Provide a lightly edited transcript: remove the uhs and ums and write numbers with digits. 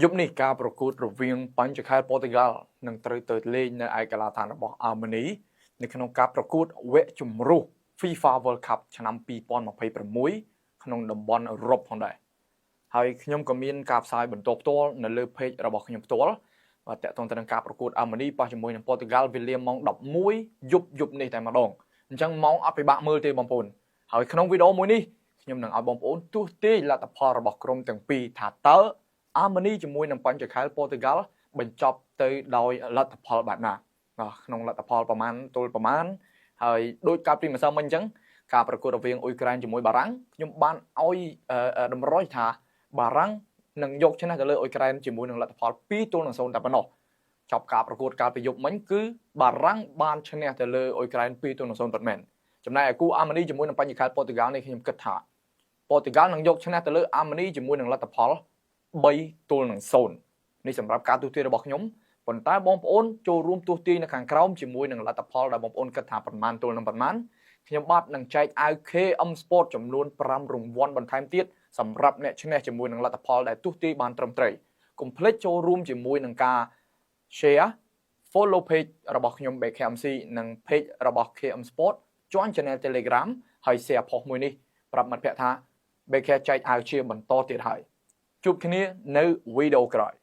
យប់នេះការប្រកួតរវាងបញ្ចខែលប៉ូទុយហ្គាល់នឹងត្រូវទៅលេងនៅឯកីឡាដ្ឋានរបស់អាល់ម៉ានីនៅក្នុងការប្រកួតវគ្គជម្រុះ FIFA World Cup ឆ្នាំ2026ក្នុងតំបន់អឺរ៉ុបផងដែរហើយខ្ញុំក៏មានការផ្សាយបន្តផ្ទាល់នៅលើ page របស់ខ្ញុំផ្ទាល់បាទតាក់ទងទៅនឹងការប្រកួតអាល់ម៉ានីប៉ះជាមួយនឹងប៉ូទុយហ្គាល់វេលាម៉ោង11យប់យប់នេះតែម្ដងអញ្ចឹងម៉ោងអត់ពិបាកមើលទេបងប្អូនហើយក្នុងវីដេអូមួយនេះខ្ញុំនឹងឲ្យបងប្អូនទស្សន៍ទាយលទ្ធផលរបស់ក្រុមទាំងពីរថាតើអាល់ម៉ានីជាមួយនឹងបញ្ចខែលប៉ូទុយហ្គាល់បញ្ចប់ទៅដោយលទ្ធផលបែបណាបាទក្នុងលទ្ធផលប្រមាណទល់ប្រមាណហើយដោយកាលពីម្សិលមិញអញ្ចឹងការប្រកួតរវាងអ៊ុយក្រែនជាមួយបារាំងខ្ញុំបានឲ្យតម្រុយថាបារាំងនឹងយកឈ្នះទៅលើអ៊ុយក្រែនជាមួយនឹងលទ្ធផល2-0តែប៉ុណ្ណោះចប់ការប្រកួតកាលពីយប់មិញគឺបារាំងបានឈ្នះទៅលើអ៊ុយក្រែន2-0ពិតមែនចំណែកឯគូអាល់ម៉ានីជាមួយនឹងបញ្ញខែលប៉ូទុយហ្គាល់នេះខ្ញុំគិតថាប៉ូទុយហ្គាល់នឹងយកឈ្នះទៅលើអាល់ម៉ានីជាមួយនឹងលទ្ធផល3-0នេះសម្រាប់ការទស្សន៍ទាយរបស់ខ្ញុំប៉ុន្តែបងប្អូនចូលរួមទស្សន៍ទាយនៅខាងក្រោមជាមួយនឹងលទ្ធផលដែលបងប្អូនគិតថាប្រមាណទល់នឹងប្រមាណខ្ញុំបាទនឹងចែកអាវ KM Sport ចំនួន5រង្វាន់បន្ថែមទៀតសម្រាប់អ្នកឈ្នះជាមួយនឹងលទ្ធផលដែលទស្សន៍ទាយបានត្រឹមត្រូវកុំភ្លេចចូលរួមជាមួយនឹងការ share follow page របស់ខ្ញុំ BKMC និង page របស់ KM Sport join channel Telegram ហើយ share post មួយនេះប្រាប់មិត្តភ័ក្តិថា BK ចែកអាវជាបន្តទៀតហើយជួបគ្នានៅវីដេអូក្រោយ។